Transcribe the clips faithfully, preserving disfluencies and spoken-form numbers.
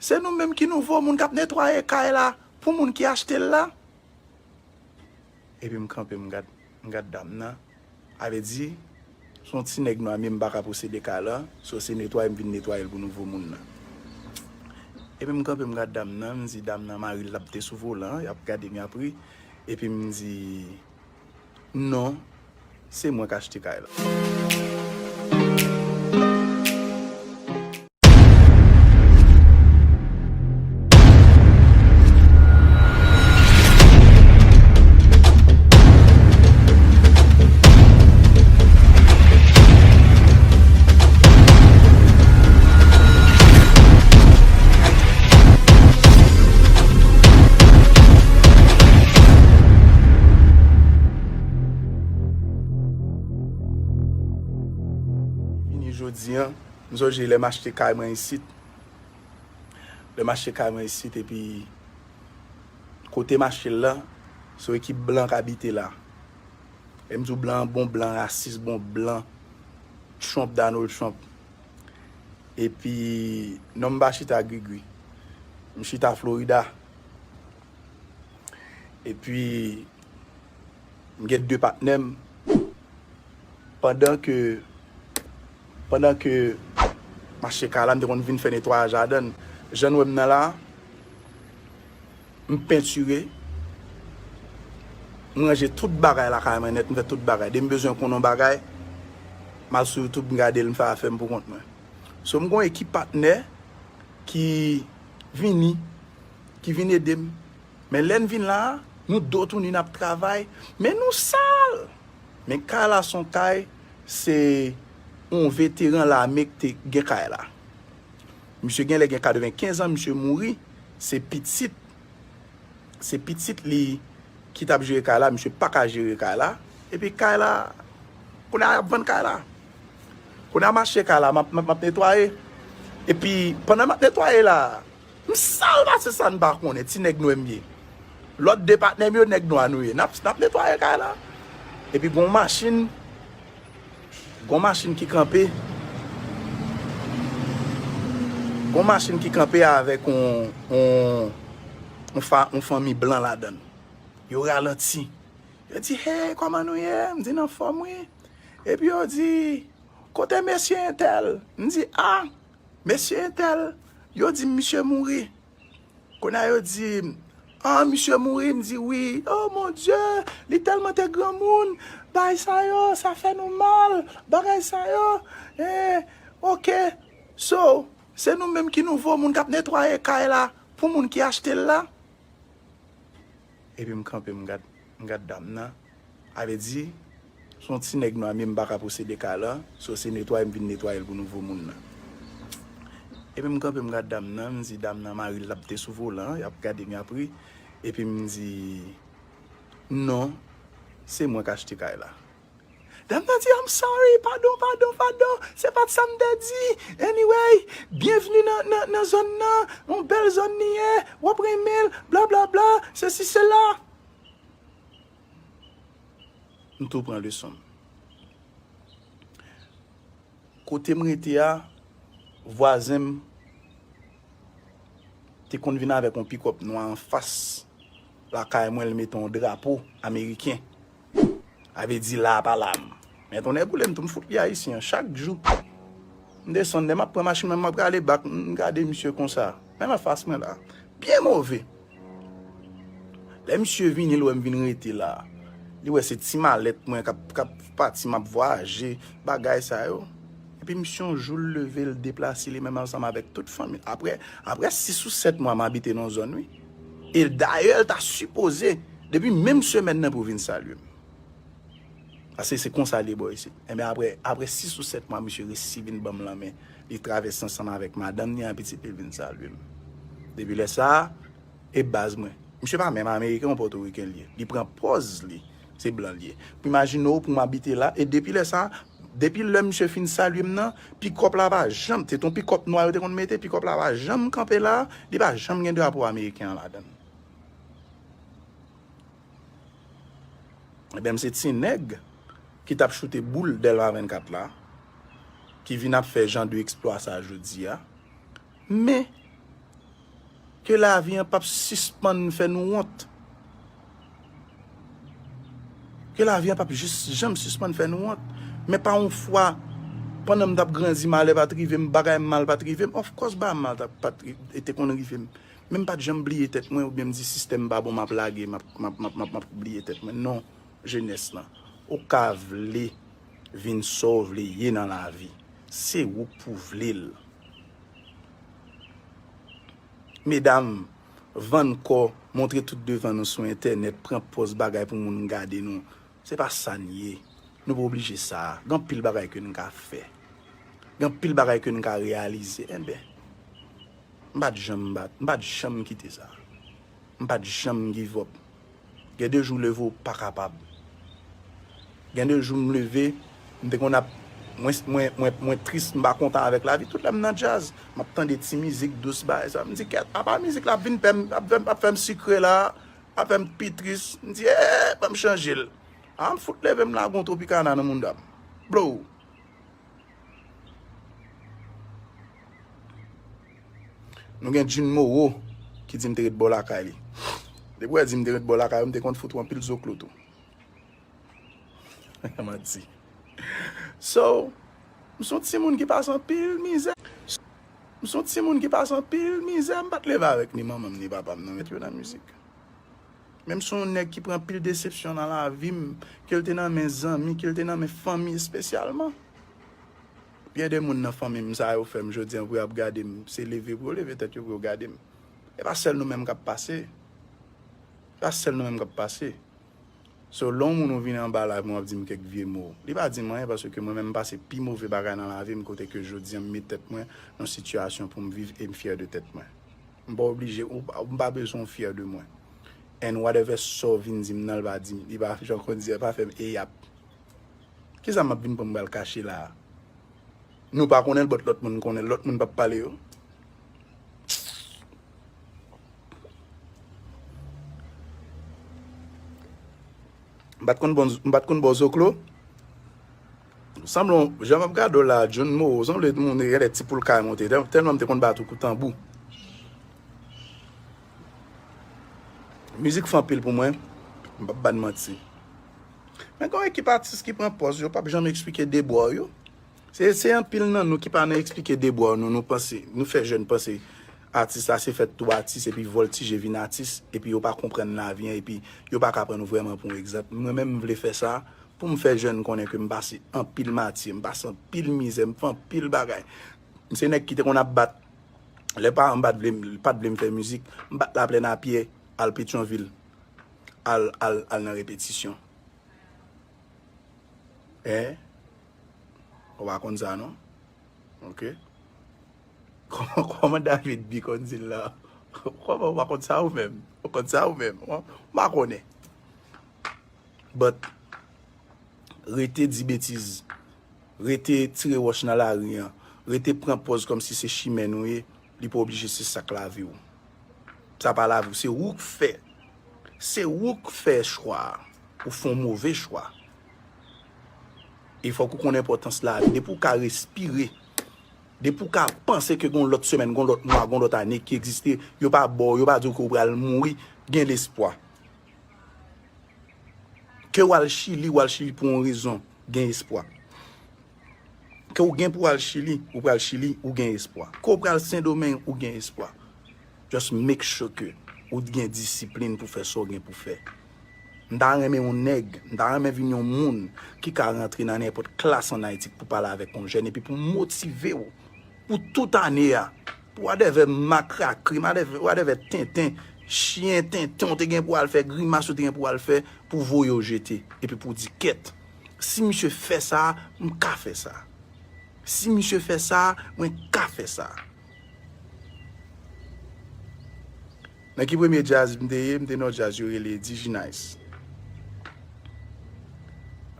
Se nou menm ki nouvo moun k ap netwaye kay la pou moun ki achte l la. Epi m kanpe, m gad, m gad dam nan. A vle di, se yon ti nèg nwa, men m pa ka posede kay la. So, se netwaye m vin netwaye l pou nouvo moun nan. Epi m kanpe, m gad dam nan, m di dam nan mari l ap te sou volan, y ap gade m, y ap ri. Epi m di, non, se mwen k achte kay la. Vini jodi a, m sonje lè m achte kay mwen isit. Lè m achte kay mwen isit, epi kote m achte l la, se yon ekip blan k abite la. Lè m di w blan, bon blan rasis, bon blan Trump, Donald Trump. Epi, non m pa chita Grigri. M chita Florida. Epi, m gen de patnè m. Pandan ke, pandan ke m achte kay la, m te konn vin fè netwayaj ladan l. Jan n wè m nan la, m pentire, m ranje tout bagay lakay mwen nèt, m fè tout bagay. Depi m bezwen konnen yon bagay, m al sou YouTube, m gade l, m fè afè m pou kont mwen. So, m gen yon ekip patnè ki vini, ki vin ede m. Men lè n vin la a, nou do tounen, n ap travay, men nou sal. Men kay la se yon kay, se yon veteran lame ki te gen kay la. Misye genlè gen katrevenkenz an, misye mouri, se pitit, se pitit li ki t ap jere kay la, misye pa ka jere kay la. Epi kay la, kounye a y ap vann kay la. Kounye a m achte kay la, m ap, m ap, m ap netwaye. Epi pandan m ap netwaye la, m sal pase sa n pa konnen, ti nèg nwè m ye. Lòt de patnè m yo, nèg nwa nou ye. N ap, n ap netwaye kay la. Epi gon machin, gon machin ki kanpe. Gon machin ki kanpe avèk yon, yon, yon fa-, yon fanmi blan ladan l. Yo ralanti. Yo di, "Hey, kòman nou ye?" M di, "N anfòm, wi." Epi yo di, "Kote mesye entèl?" M di, "A, mesye entèl, yo di m misye mouri." Kounye a yo di m, "A, misye mouri?" M di, "Wi." "Oh, mon Dieu, li tèlman te granmoun, bagay sa yo, sa fè nou mal, bagay sa yo." Eh, ok. So, se nou menm ki nouvo moun k ap netwaye kay la pou moun ki achte l la. Epi m kanpe, m gad, m gad dam nan. A vle di, se yon ti nèg nwa, men m pa ka posede kay la. So, se netwaye m vin netwaye l pou nouvo moun nan. Epi m kanpe, m gad dam nan, m di dam nan mari l ap te sou volan, y ap gade m, y ap ri. Epi m di, "Non, se mwen k achte kay la." Dam nan di, "I'm sorry, padon, padon, padon, se pa t sa m te di. Anyway, byenvni nan, nan, nan zòn nan, yon bèl zòn li ye, w ap renmen l, bla, bla, bla, sesi, sela." M tou pran leson m. Kote m rete a, vwazen m te konn vin avèk yon pikòp nwa anfas lakay mwen, l mete yon drapo ameriken. A vle di la pa la m. Men tonnè boule m tou, m fout li ayisyen chak jou. M desann, lè m ap pran machin mwen, m ap rale bak, m gade misye konsa. Menm anfas mwen la. Byen move. Lè misye vini, l wè m vin rete la. Li wè se ti malèt mwen k ap, k ap pati, m ap vwayaje, bagay sa yo. Epi misye yon jou l leve, l deplase li menm ansanm avèk tout fanmi l. Apre, apre sis ou sèt mwa m abite nan zòn, wi. E dayè, l ta sipoze, depi menm semèn nan pou vin salye m. Paske se konsa l ye bò isit. Enben, apre, apre sis ou sèt mwa, misye resi vin ban m lanmen. Li travèse ansanm avèk madanm li an, pitit li, l vin salye m. Depi lè sa a, e baz mwen. Misye pa menm ameriken, yon pòtoriken l ye. Li pran pòz li se blan l ye. Pou imajine w, pou m abite la, e depi lè sa a, depi lè misye fin salye m nan, pikòp la pa janm, se te yon pikòp nwa yo te konn mete, pikòp la pa janm kanpe la, li pa janm gen drapo ameriken an ladan l. Ebyen, m se ti nèg ki t ap choute boul Dèlma vennkat la, ki vin ap fè jan de eksplwa sa jodi a. Men, Ke lavi an p ap sispann fè nou wont. Ke lavi an p ap jis janm sispann fè nou wont. Men pa yon fwa, pandan m t ap grandi, malè pa t rive m, bagay mal pa t rive m. Of course, bagay mal t ap, pa t ri-, te konn rive m. Men m pa t janm bliye tèt mwen, oubyen m di sistèm pa bon, m ap lage, m ap, m ap, m ap, m ap, m ap bliye tèt mwen. Non, jenès lan. Ou ka vle vin sa w vle ye nan lavi. Se ou k pou vle l. Medam, vann kò, montre tout devan nou sou entènèt, pran pòz bagay pou moun gade nou. Se pa sa n ye. Nou pa oblije sa. Gen anpil bagay ke n ka fè. Gen anpil bagay ke n ka reyalize. Enben, m pa t janm bat, m pa t janm kite sa. M pa t janm give up. Gen de jou leve w pa kapab. Gen de jou m leve, m te konn ap, mwen, mwen, mwen, mwen tris, m pa kontan avèk lavi. Tout lè m nan djaz, m ap tande ti mizik dous bagay sa. M di, "Kèt, apa mizik la ap vin fè m, ap fè m, ap fè m sikre la, ap fè m pi tris." M di, "Eh, ban m chanje l." A, m fout leve m lage yon Tropicana nan mouda m. Blow. Nou gen Jun Moro ki di m te ret bò lakay li. Depi w di m te ret bò lakay ou, m te konn fout ou anpil zoklo tou. Manti. So, m se yon timoun ki pase anpil mizè. M se yon timoun ki pase anpil mizè, m pa t leve avèk ni manman m ni papa m nan, met yo nan mizik. Men m se yon nèg ki pran anpil desepsyon nan lavi m, ke l te nan men zanmi, ke l te nan men fanmi espesyalman. Gen de moun nan fanmi m sa yo fè m jodi an pou y ap gade m, se leve pou yo leve tèt yo pou yo gade m. E pa sèl nou menm k ap pase. E pa sèl nou menm k ap pase. So, lè yon moun ou vin anba live mwen w ap di m kèk vye mo, li pa di m anyen paske mwen menm m pase pi move bagay nan lavi m kote ke jodi an m met tèt mwen nan sitiyasyon pou m viv e m fyè de tèt mwen. M pa oblije, ou pa, m pa bezwen w fyè de mwen. And whatever sa w vin di m nan, l pa di m, li pa, jan konn di, pa fè m eyap. Kisa m ap vin pran m pral kache la a? Nou pa konnen l, but lòt moun konnen l, lòt moun p ap pale yo. M pa t konn bon, m pa t konn ba w zoklo. Sanble w, jan m ap gade w la, John Moreau, sanble moun gen lè ti poul kay monte. Tèl-, tèlman m te konn bat ou kou tanbou. Mizik fè anpil pou mwen, m p ap ba n manti. Men gen yon ekip atis ki pran pòz, yo p ap janm eksplike debwa yo. Se, se anpil nan nou ki pa nan eksplike debwa nou, nou panse, nou fè jèn panse atis la se fèt tou atis epi vòltije vin atis, epi yo pa konprann lavi an, epi yo pa ka pran nou vrèman pou yon egzanp. Mwen menm m vle fè sa pou m fè jèn konnen ke m pase anpil matye, m pase anpil mizè, m fè anpil bagay. M se nèg ki te konn ap bat, lè paran m pa t vle m, pa t vle m fè mizik, m bat Laplèn a pyè, al Petyonvil, al, al, al nan repetisyon. Hein? Ou pa konn sa non? Ok. Kòman, kòman David B konn di l la? Kòman ou pa konn sa ou menm? Ou konn sa ou menm? Ou pa konnen. But, rete di betiz. Rete tire wòch nan lari an. Rete pran pòz kòmsi se chimè nou ye. Li pa oblije se sa k lavi w. Sa pa lavi w, se ou k fè. Se ou k fè chwa a. Ou fè yon move chwa. E fòk ou konn enpòtans lavi. Depi w ka respire, depi w ka panse ke gon lòt semèn, gon lòt mwa, gon lòt ane ki egziste, yo pa ba w, yo pa di w ke w pral mouri, gen lespwa. Ke w al Chili, w al Chili pou yon rezon, gen espwa. Ke w gen pou w al Chili, ou pral Chili, ou gen espwa. Ke w pral Sendomeng, ou gen espwa. Just make sure ke ou gen disiplin pou fè sa w gen pou fè. M ta renmen yon nèg, m ta renmen vin yon moun ki ka rantre nan nenpòt klas ann Ayiti pou pale avèk yon jèn epi pou motive w pou tout ane a, pou whatever makrakri, whatever, whatever tenten, chyen tenten w te gen pou al fè, grimas ou te gen pou al fè, pou voye w jete, epi pou w di, "Kèt, si misye fè sa, m ka fè sa. Si misye fè sa, mwen ka fè sa." Nan ki premye djaz m te ye? M te nan yon djaz yo rele Digi Nice.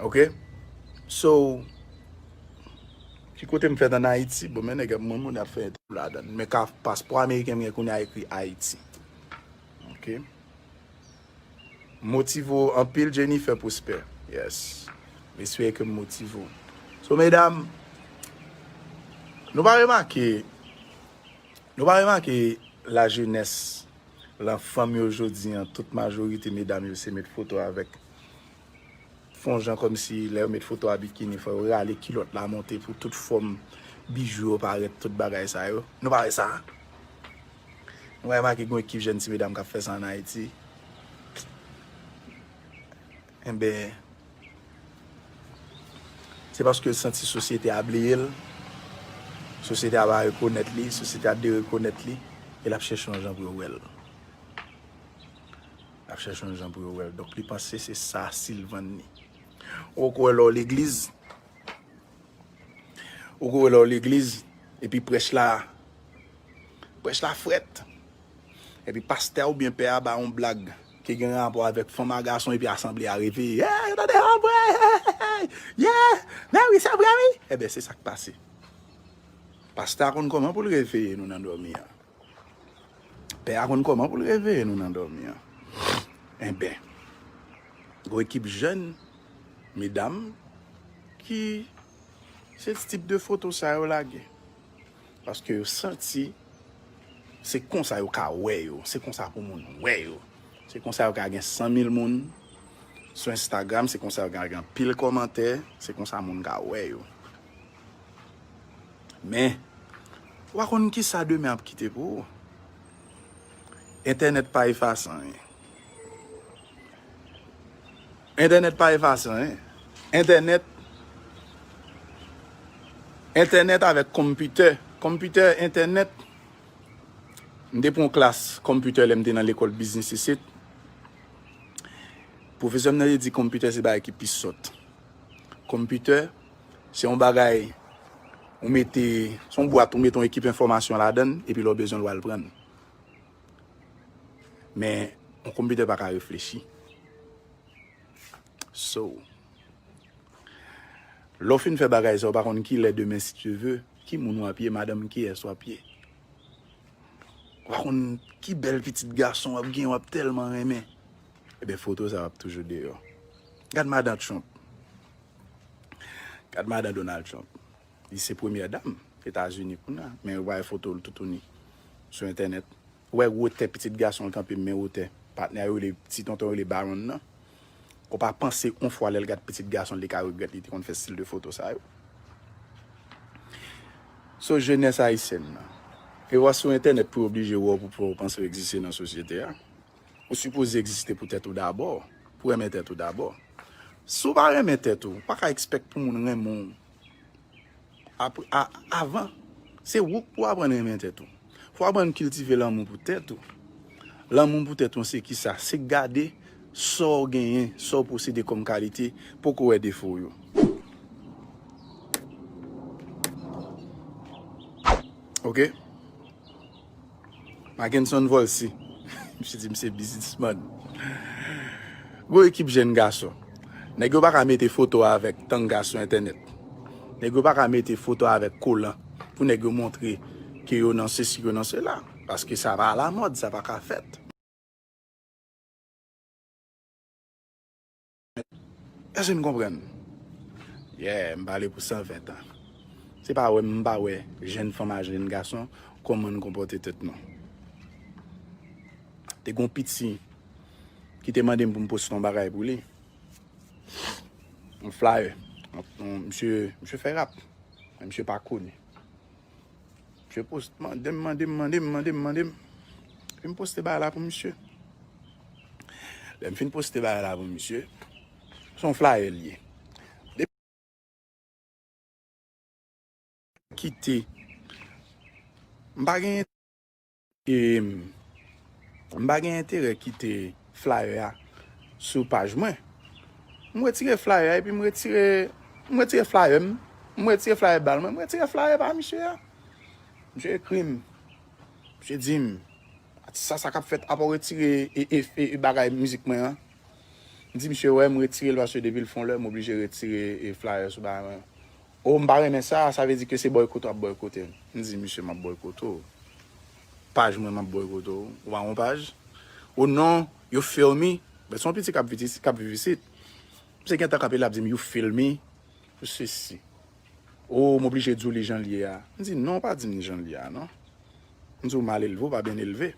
Ok? So, ki kote m fèt ann Ayiti? Bon, men nèg ap, moun, moun ap fè entèvyou ladan l. Men ka paspò ameriken m gen kounye a ekri Ayiti. Ok? Motive w anpil, Jennifer Prosper. Yes. M espere ke m motive w. So, medam, nou pa remake, nou pa remake lajenès, lan fanm yo jodi an, tout majorite medam yo se met foto avèk. Fè yon jan kòmsi lè yo met foto a bikini, fò yo rale kilòt la monte pou tout fòm bijou yo parèt, tout bagay sa yo. Nou pa wè sa? Nou pa remake gen yon ekip jèn ti medam k ap fè sa ann Ayiti? Enben, se paske l santi sosyete a bliye l, sosyete a pa rekonèt li, sosyete a derekonèt li, e l ap chèche yon jan pou yo wè l. L ap chèche yon jan pou yo wè l. Donk, li panse se sa Silvann ni. Ou kwè lè w legliz, ou kwè lè w legliz, epi prèch la, prèch la frèt. Epi pastè oubyen pè a ba yon blag ki gen rapò avèk fanm a gason, epi asanble a reveye. Yeah, yo tande, oh, vre! Yeah! Men wi, se vre, wi! Enben, se sa k pase. Pastè a konn kòman pou l reveye nou nan dòmi an. Pè a konn kòman pou l reveye nou nan dòmi an. Enben, gon ekip jèn medam ki se tip de foto sa yo lage. Paske yo santi se konsa yo ka wè yo, se konsa pou moun wè yo. Se konsa yo ka gen san mil moun sou Instagram, se konsa yo ka gen anpil kòmantè, se konsa moun ka wè yo. Men, w a konn kisa demen ap kite pou ou? Entènèt pa efase anyen. Entènèt pa efase anyen. Entènèt, entènèt avèk konpitè. Konpitè, entènèt. M te pran yon klas konpitè lè m te nan lekòl biznis isit. Pwofesè m nan te di konpitè se bagay ki pi sòt. Konpitè, se yon bagay ou mete, se yon bwat ou mete yon ekip enfòmasyon ladan l, epi lè w bezwen l, w al pran l. Men, yon konpitè pa ka reflechi. So, lè w fin fè bagay sa, w pa konn ki lè demen, si Dye ve, ki moun w ap ye, madanm kiyès w ap ye. W pa konn ki bèl pitit gason w ap gen, w ap tèlman renmen. Ebyen, foto sa w ap toujou deyò. Gad madan Trump. Gad madan Donald Trump. Li se premyè dam Etazini kounye a, men yo bay foto l toutouni sou entènèt. Ou wè wotè pitit gason l kanpe, men wotè patnè yo rele, ti tonton yo rele Baron nan. Ou pa panse yon fwa lè l gad pitit gason l, li ka regrèt li te konn fè stil de foto sa yo. So, jenès ayisyèn nan, e w a sou entènèt pou yo oblije wè w pou, pou w panse w egziste nan sosyete a. Ou sipoze egziste pou tèt ou dabò, pou renmen tèt ou dabò. Si w pa renmen tèt ou, ou pa ka expect pou moun renmen w. Apre, a, avan, se ou k pou aprann renmen tèt ou. Fò w aprann kiltive lanmou pou tèt ou. Lanmou pou tèt ou, se kisa? Se gade sa w genyen, sa w posede kòm kalite, poko wè defo w yo. Oke? Mackenson Volcy. Misye di misye biznismann. Gon ekip jèn gason. Nèg yo pa ka mete foto avèk tanga sou entènèt. Nèg yo pa ka mete foto avèk kolan pou nèg yo montre ke yo nan sesi, yo nan sela. Paske sa pa alamòd, sa pa ka fèt. Èske n konprann? Yeah, m pale pou san ven an. Se pa wè m pa wè jèn fanm a jèn gason kòman n konpòte tèt nou. Te gon piti ki te mande m pou m poste yon bagay pou li. Yon flyer. Yon, yon, misye, misye fè rap. Men misye pa koni. Misye post, mande m, mande m, mande m, mande m, mande m. Epi m poste bagay la pou misye. Lè m fin poste bagay la pou misye, se yon flyer l ye. Depi kite, m pa gen, e, m pa gen enterè kite flyer a sou paj mwen. M retire flyer a epi m retire, m retire flyer m, m retire flyer bal mwen, m retire flyer pa misye a. Misye ekri m. Misye di m, "Atis sa, sa k ap fèt, apa w retire e, e, e, e bagay mizik mwen an?" M di misye, "Wè, m retire l paske depi l fè yon lè, m oblije retire e flyer sou bagay mwen." "O, m pa renmen sa, sa vle di ke se bòykote w ap bòykote m." M di misye, "M ap bòykote w. Paj mwen, m ap bòykote w. Ou pa gon paj?" "O non, you feel me?" Men se yon piti k ap viv, k ap viv isit. Misye gentan kanpe, l ap di m, "You feel me?" Pou sesi. "O, m oblije di w li jan l ye a." M di, "Non, pa di m li jan l ye a, non." M di w mal elve, w pa byen elve.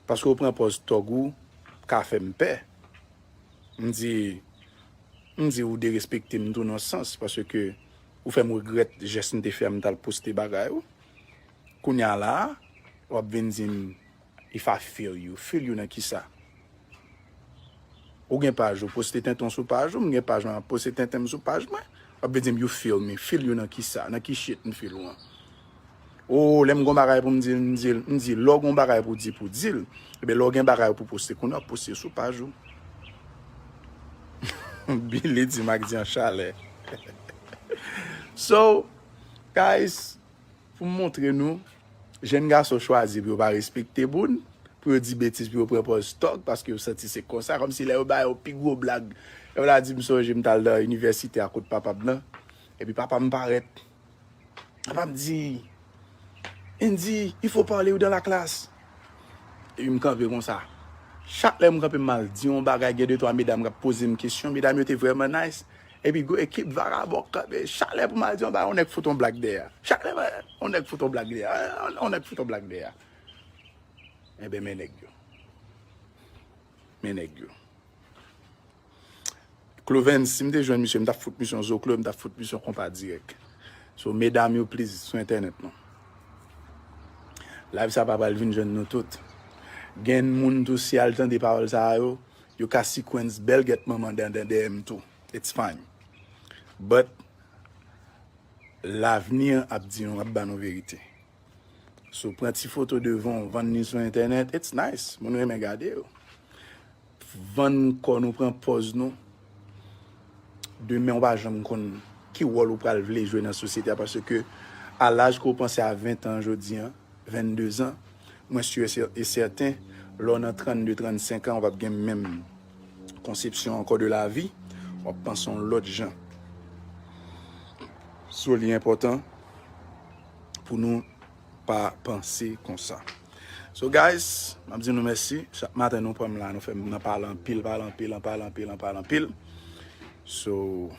Paske w pran pòz tòg ou ka fè m pè. M di, m di ou derespekte m tou nan sans, paske ou fè m regrèt jès m te fè a, m t al poste bagay ou. Kounye a la, w ap vin di m, "If I feel you, feel you nan kisa?" Ou gen paj ou, poste tenten w sou paj ou, m gen paj mwen, m ap poste tenten m sou paj mwen. W ap vin di m, "You feel me, feel you nan kisa? Nan ki shit m feel ou an?" O, lè m gon bagay pou m di l, m di l, m di, lè w gon bagay pou di, pou di l. Ebyen, lè w gen bagay pou poste, kounye a w ap poste sou paj ou. Billy di m ak di an chalè. So, guys, pou m montre nou, jèn gason chwazi pou yo pa respekte moun, pou yo di betiz, pou yo pran pòz tòg, paske yo santi se konsa, kòmsi lè yo ba yo pi gwo blag. Lè w la di m sonje m t al nan inivèsite a kot papa m nan, epi papa m parèt. Papa m di, "Andy, il faut parler dans la classe." Epi m kanpe konsa. Chak lè m kanpe, m al di yon bagay, gen de twa medam k ap poze m kesyon. Medam yo te vrèman nice. Epi gwo ekip vagabon k kanpe. Chak lè pou m al di yon bagay, yon nèg fout yon blag dèyè. Chak lè, yon nèg fout yon blag dèyè. Yon nèg fout yon blag dèyè. Enben, men nèg yo. Men nèg yo. Clovens, si m te jwenn misye, m t ap fout misye yon zoklo, m t ap fout misye yon konpa dirèk. So, medam yo, please, sou entènèt non. Live sa pa pral vin jwenn nou tout. Gen moun tou, si al tande pawòl sa yo, yo ka sequence bèl gèt manman dan, dan D M tou. It's fine. But, lavni an ap di nou, ap ba nou verite. So, pran ti foto devan w, vann li sou entènèt, it's nice. Moun renmen gade yo. Vann kò nou, pran pòz nou. Demen, w pa janm konn ki wòl ou pral vle jwe nan sosyete a, paske a laj ke w panse a ven tan jodi an, vennde zan, mwen si e sèten, lè w nan trannde, trannsenk an, w p ap gen menm konsepsyon ankò de lavi, w ap panse yon lòt jan. So, li enpòtan pou nou pa panse konsa. So, guys, m ap di nou mèsi. Chak maten nou pran m la, nou fè m nan pale anpil, pale anpil, anpale anpil, anpale anpil. So,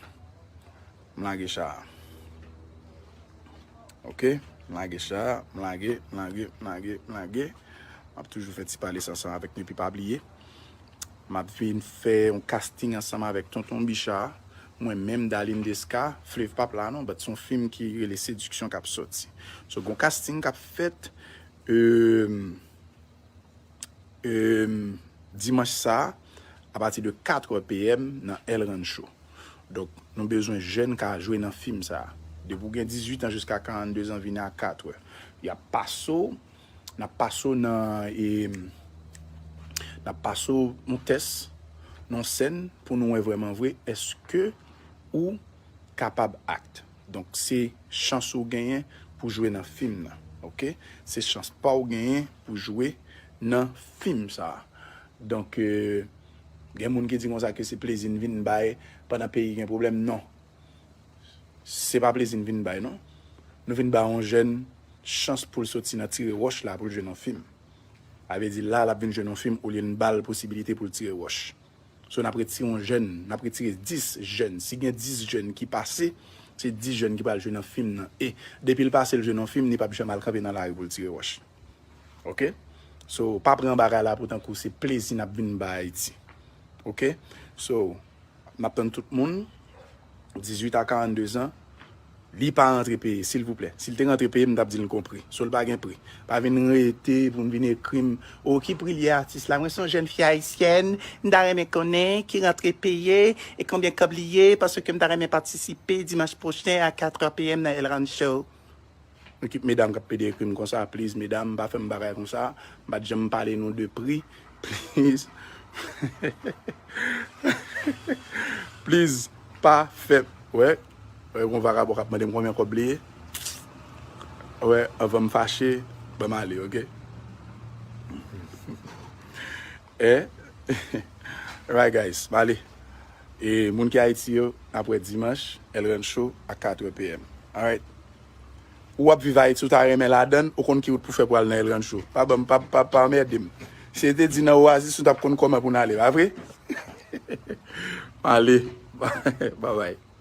m lage cha a. Ok? M lage cha a, m lage, m lage, m lage, m lage. M ap toujou fè ti pale sa ansanm avèk nou, epi pa bliye, m ap vin fè yon casting ansanm avèk Tonton Bicha, mwen menm, Darline Desca, Flave p ap la non, but se yon fim ki rele Séduction k ap sòti. So, gon casting k ap fèt, euh, euh, dimanch sa a, apati de katrè P M nan El Rancho. Donk, nou bezwen jèn ka jwe nan fim sa a. Depi w gen dizuit an jiska karannde zan, vini a katrè. Y ap pase w, n ap pase w nan, e, n ap pase w yon tès, nan yon sèn, pou nou wè vrèman vre, èske ou kapab act. Donk, se chans ou genyen pou jwe nan fim nan, ok? Se chans pa w genyen pou jwe nan fim sa a. Donk, euh, gen moun ki di konsa ke se plezi n vin bay pandan peyi gen pwoblèm. Non. Se pa plezi n vin bay, non. Nou vin bay yon jèn chans pou l soti nan tire wòch la pou l jwe nan fim. Sa vle di la, l ap vin jwe nan fim olye n ba l posibilite pou l tire wòch. So, n ap retire yon jèn, n ap retire dis jèn. Si gen dis jèn ki pase, se dis jèn ki pral jwe nan fim nan. E depi l pase, l jwe nan fim, li p ap janm al kanpe nan lari pou l tire wòch. Ok? So, pa pran bagay la pou tankou se plezi n ap vin bay Ayiti. Ok? So, m ap tann tout moun, dizuit a karannde zan, li pa rantre peye, silvouplè. Si l te rantre peye, m t ap di l konpri. So, l pa gen pri. Pa vin rete pou n vin ekri m, "O, ki pri l ye, atis la? Mwen se yon jèn fi ayisyèn, m ta renmen konnen ki rantre peye e konbyen kòb li ye, paske m ta renmen patisipe dimanch pwochen a katrè P M nan El Rancho." Ekip medam k ap pede ekri m konsa, please, medam, pa fè m bagay konsa. M pa t janm pale nou de pri. Please. Please, pa fè. Wè, wè, yon vagabon k ap mande m konbyen kòb li ye. Wè, anvan m fache, ban m ale, ok? Eh? Alright, guys, m ale. E moun ki Ayiti yo, n ap wè dimanch, El Rancho a katrè P M. Alright. Ou ap viv Ayiti, ou ta renmen ladann, ou konn ki wout pou fè pou al nan El Rancho. Pa ban m, pa, pa, pa anmède m. Si yo te di nan Oasis, nou t ap konn kòman pou n ale, pa vre? M ale. Bye bye.